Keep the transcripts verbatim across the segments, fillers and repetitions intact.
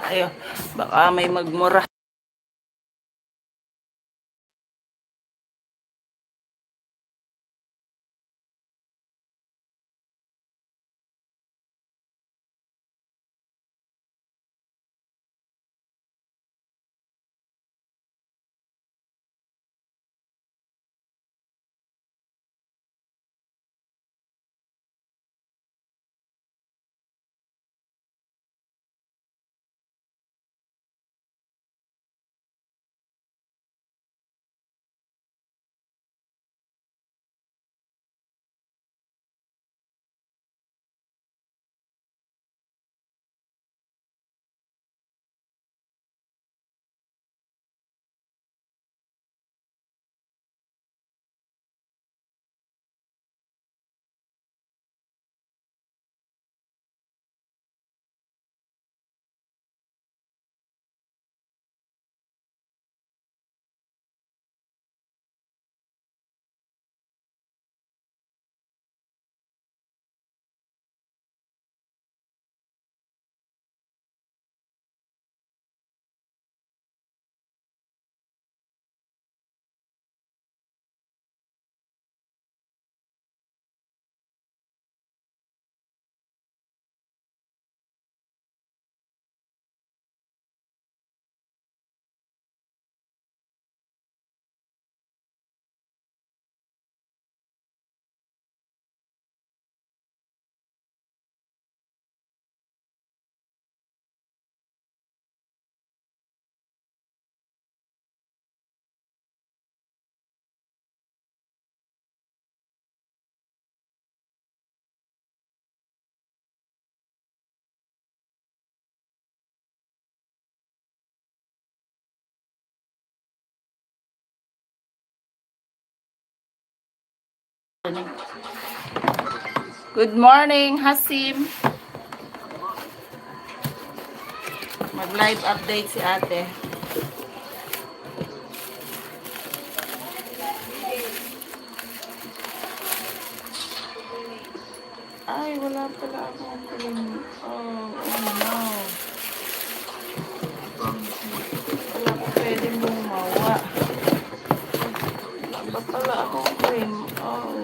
Ayo, baka may magmura. Good morning, Hasim. Mag-live update si ate. Ay, wala pala akong cream. Oh, oh no. Wala pa pwedeng gumawa. Wala pa pala akong cream. Oh.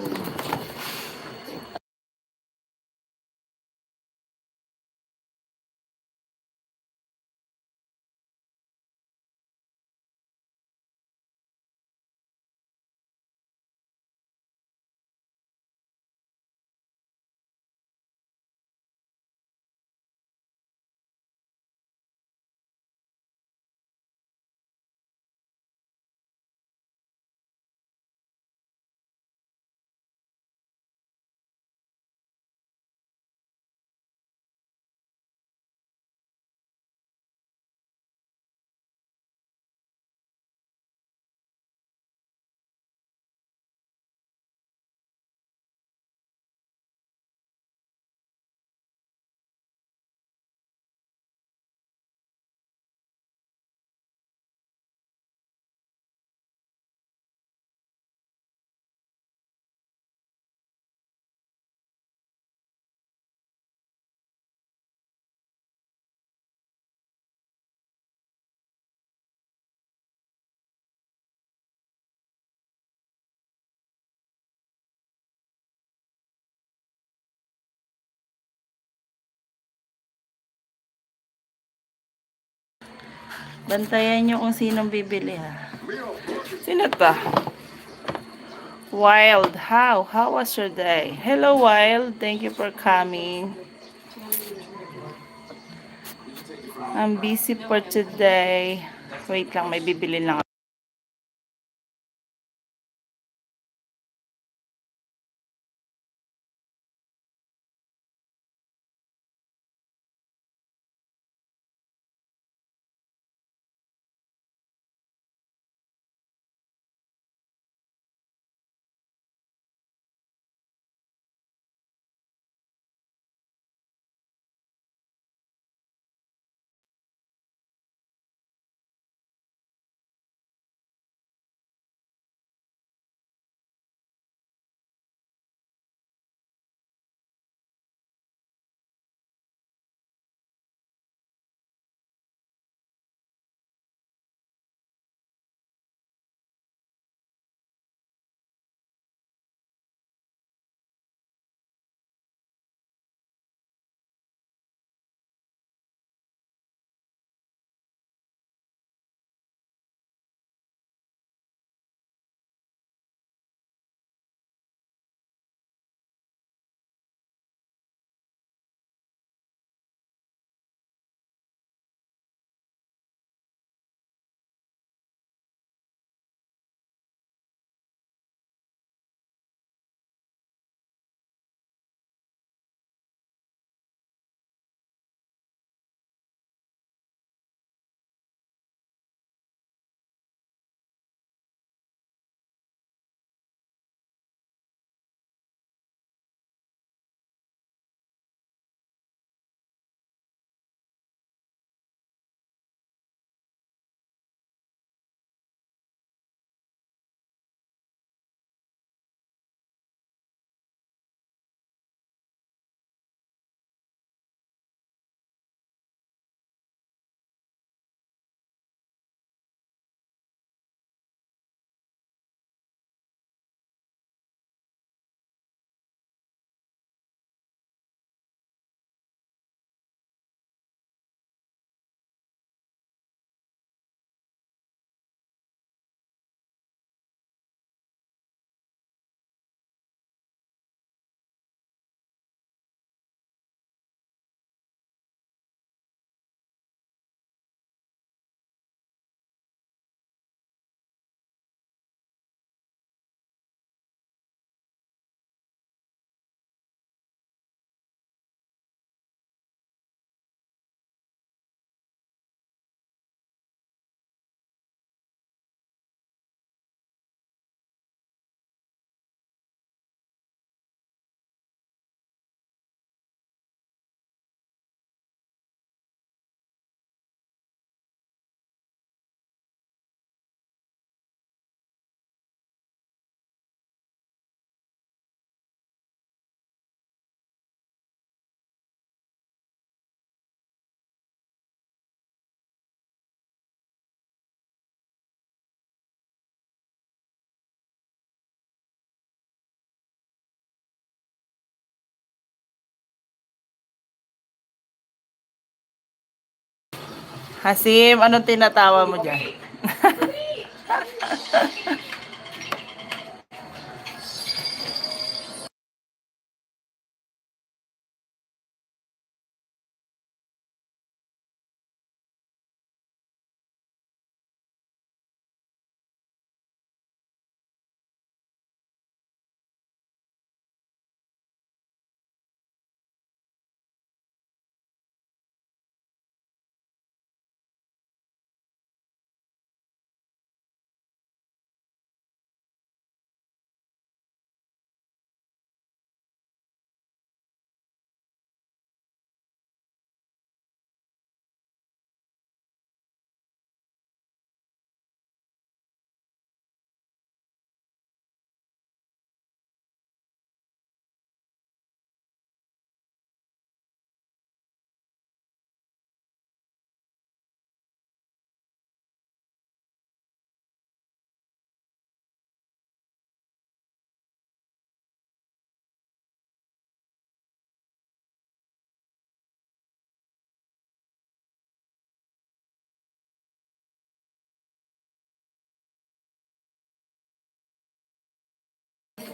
Bantayan nyo kung sinong bibili, ha. Sino to? Wild, how? How was your day? Hello, Wild. Thank you for coming. I'm busy for today. Wait lang, may bibili lang. Hasim, anong tinatawa mo dyan?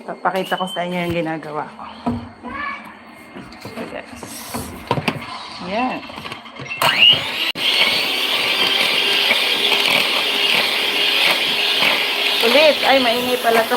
Papakita ko sa inyo yung ginagawa ko. Ito, guys. Yan. Ulit. Ay, maingay pala to.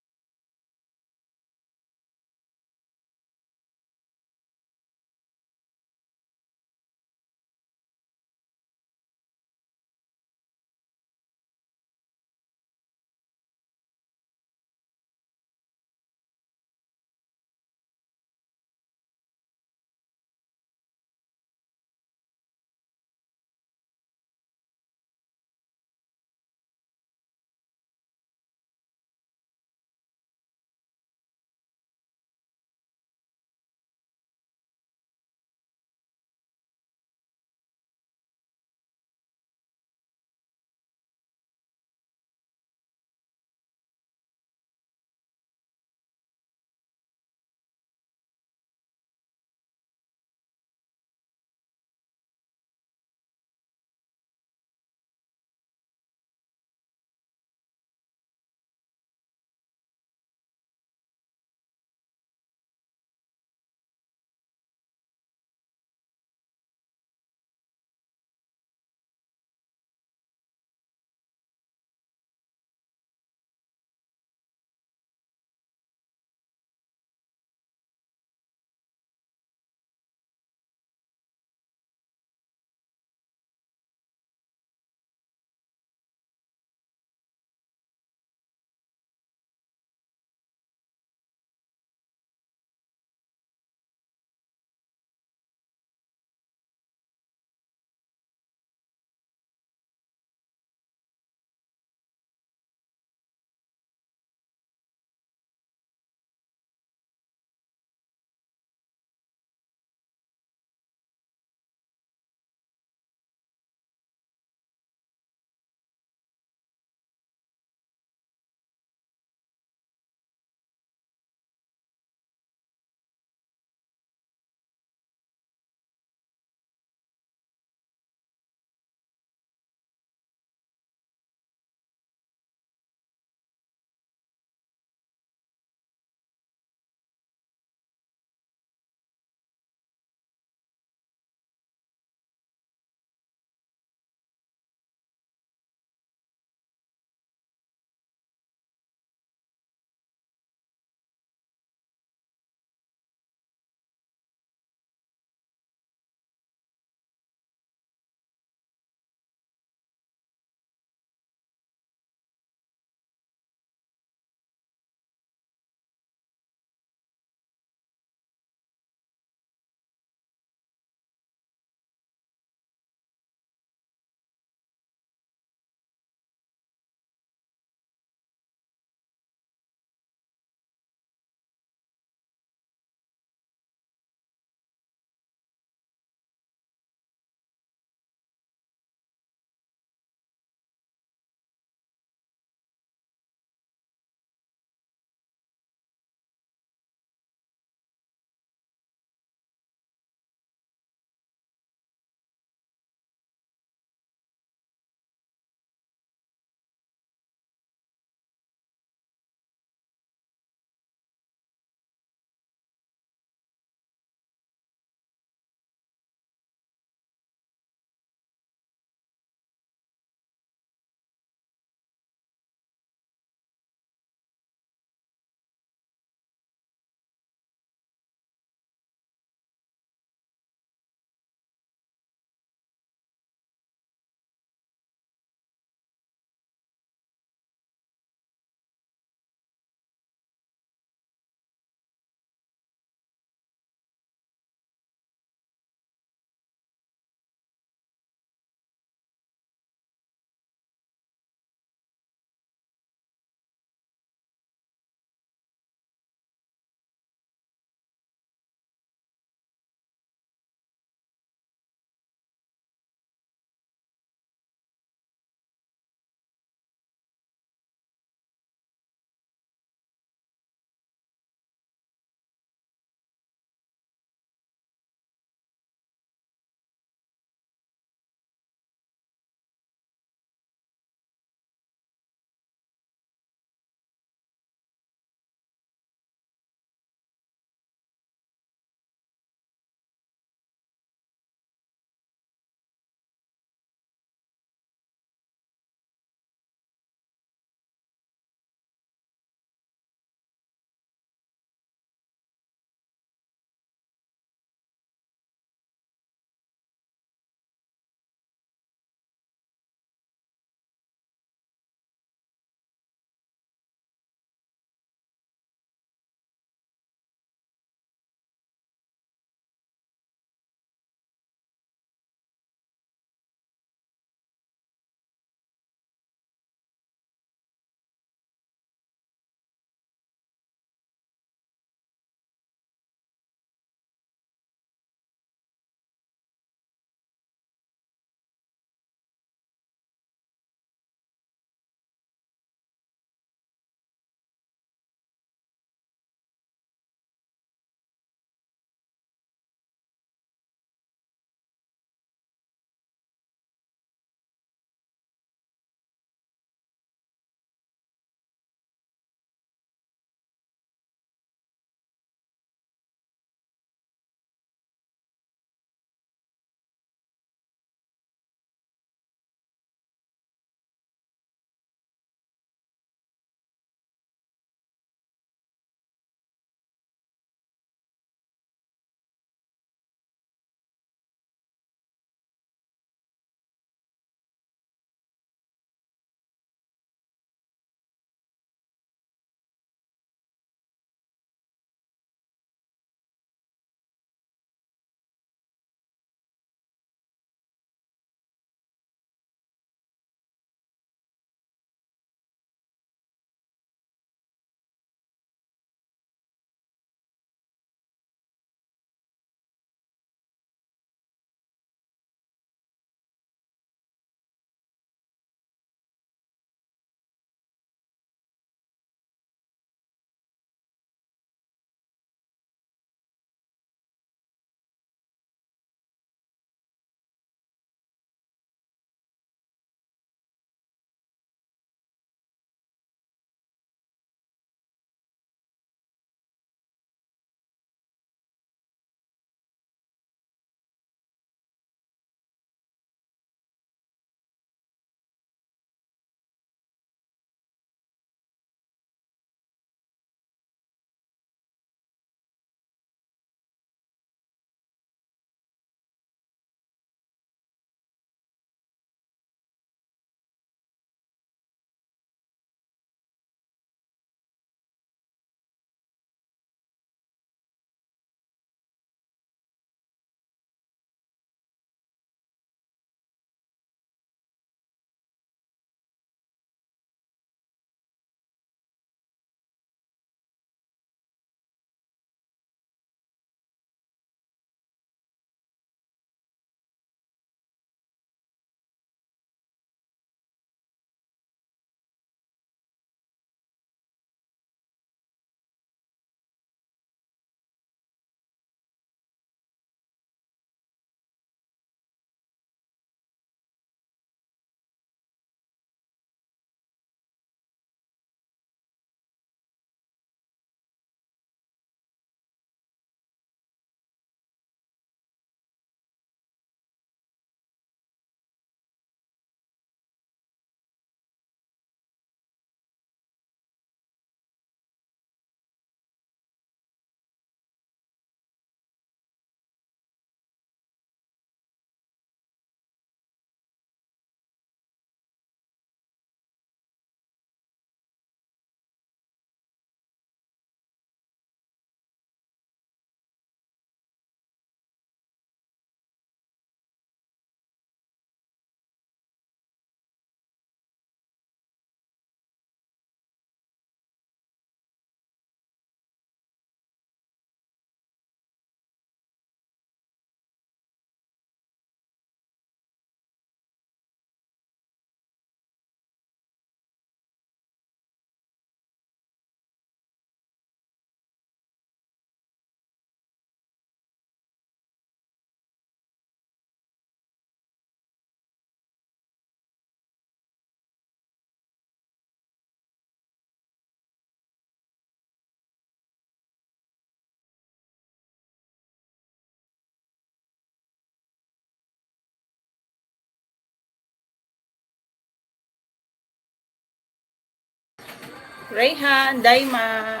Rayhan, Daima.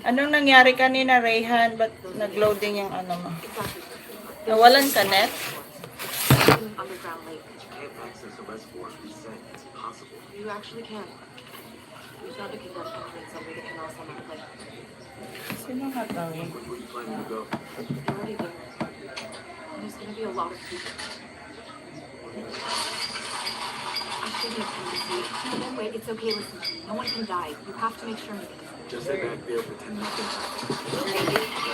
Anong nangyari kanina, Rayhan? Ba't nag-loading yung ano mo? Nawalan ka net? Underground lake. Can't access the reservoir. He said it's possible. You actually can. We found a kidnapped company in San Miguel Canal on that lake. Sino nga tao? Where are you planning to go? They're already there. There's gonna be a lot of people. I shouldn't have come to see you. No, wait, it's okay, listen to me. No one can die. You have to make sure. Just stay back there, pretend nothing happened.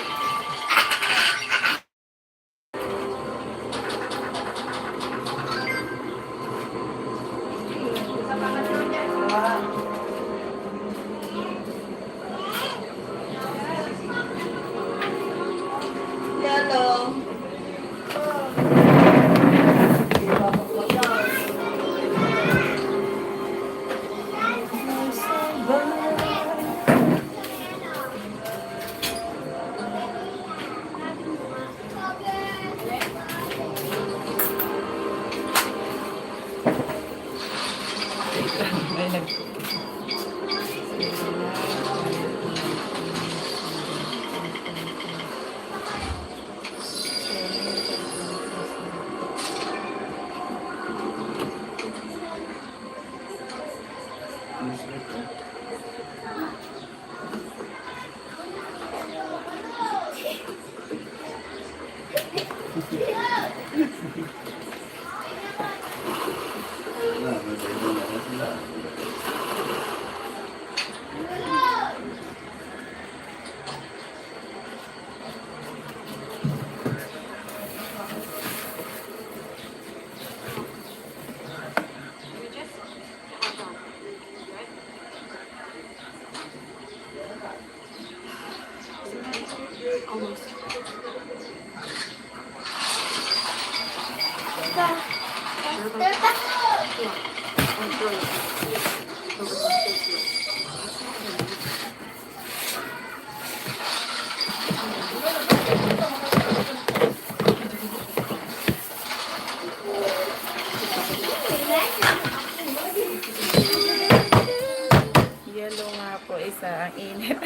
Yelo nga po, isa ang init.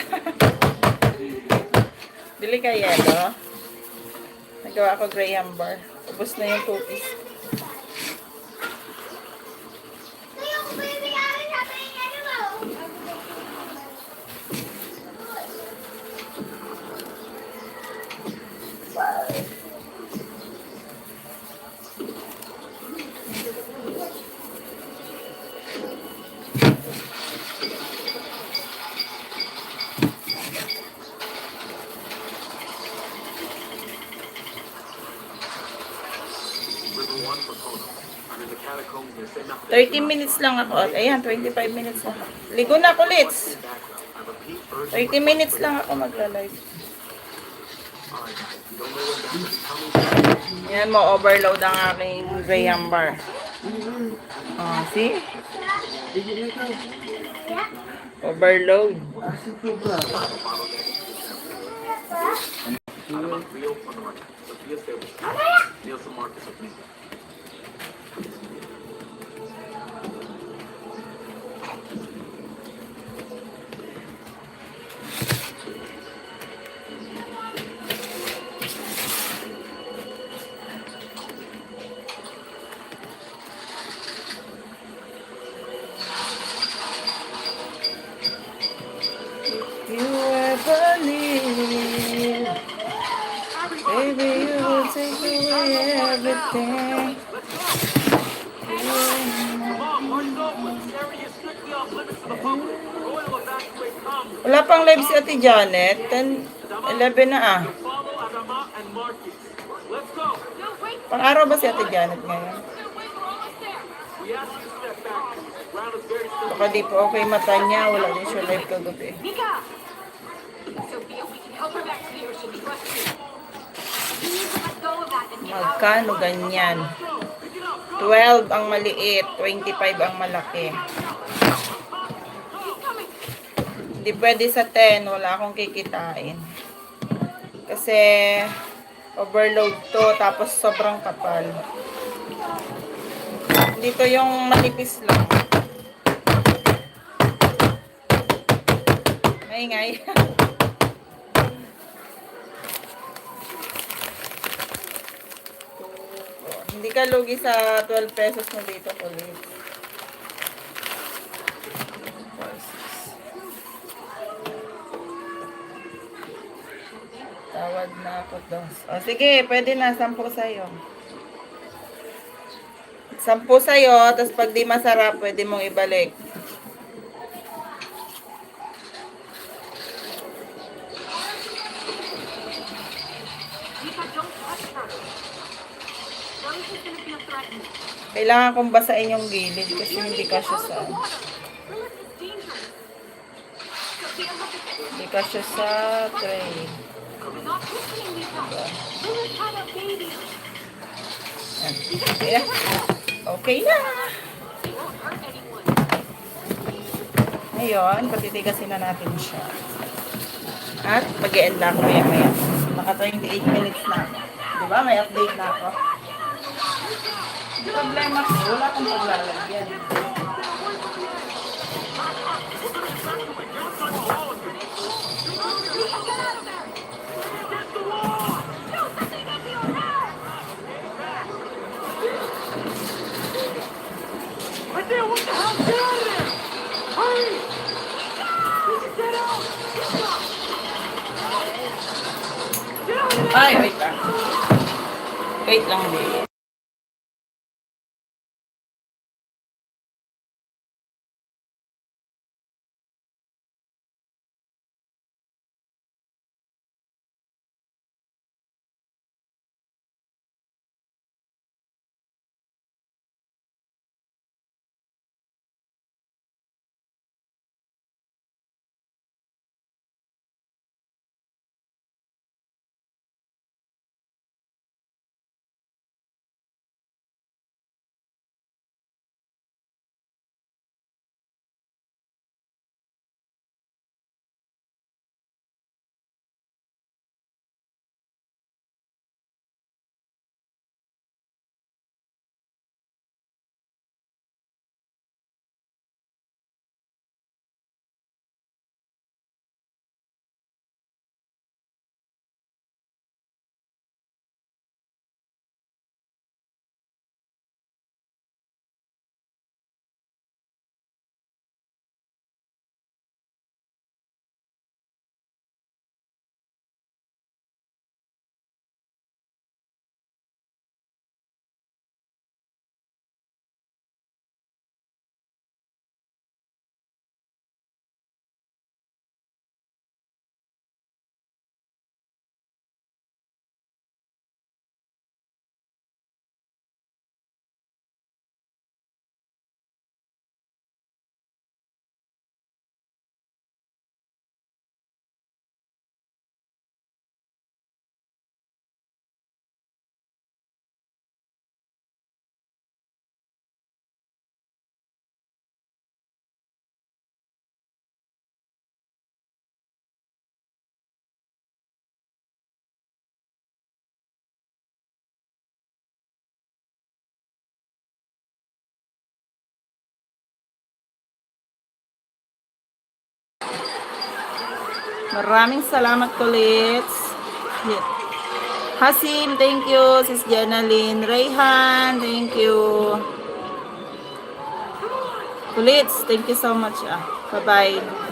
Bili ka yelo? Nagawa ko Graham bar. Ubus na yung cookies. Thirty minutes lang ako. Ayan, twenty-five minutes lang. Ligo na ako, Lits. Thirty minutes lang ako magla-live. Yan, mo-overload ang aking Graham bar. Oh, see? Overload. You ever leave, baby, you will take away everything. Wala pang live si Ate Janet. Ten, eleven na ah. Pang-araw ba si Ate Janet ngayon? Baka di pa okay mata niya, wala din siya live kagabi. Magkano ganyan? Twelve ang maliit, twenty-five ang malaki. Hindi pwede sa ten, wala akong kikitain. Kasi overload to, tapos sobrang kapal. Dito yung manipis lang. Maingay. Hindi ka lugi sa twelve pesos mo dito, kulit. Tawad na ako, dos. O, sige, pwede na. Sampu sa'yo. Sampu sa'yo, tas pag di masarap, pwede mong ibalik. Kailangan kong basain yung gilid kasi hindi kasya sa, hindi kasya sa tray. Diba? Ayan. Okay na. Ngayon, patitigasin na natin siya. At mag-e-end na ako maya-maya. Naka twenty-eight minutes na ako. Di ba? May update na ako. Hindi problema. Wala akong paglalagyan. Ay, wait lang. Wait lang, babe. Maraming salamat, Kulits. Hasim, thank you. Sis Jenalyn. Rayhan, thank you. Kulits, thank you so much, ah. Bye-bye.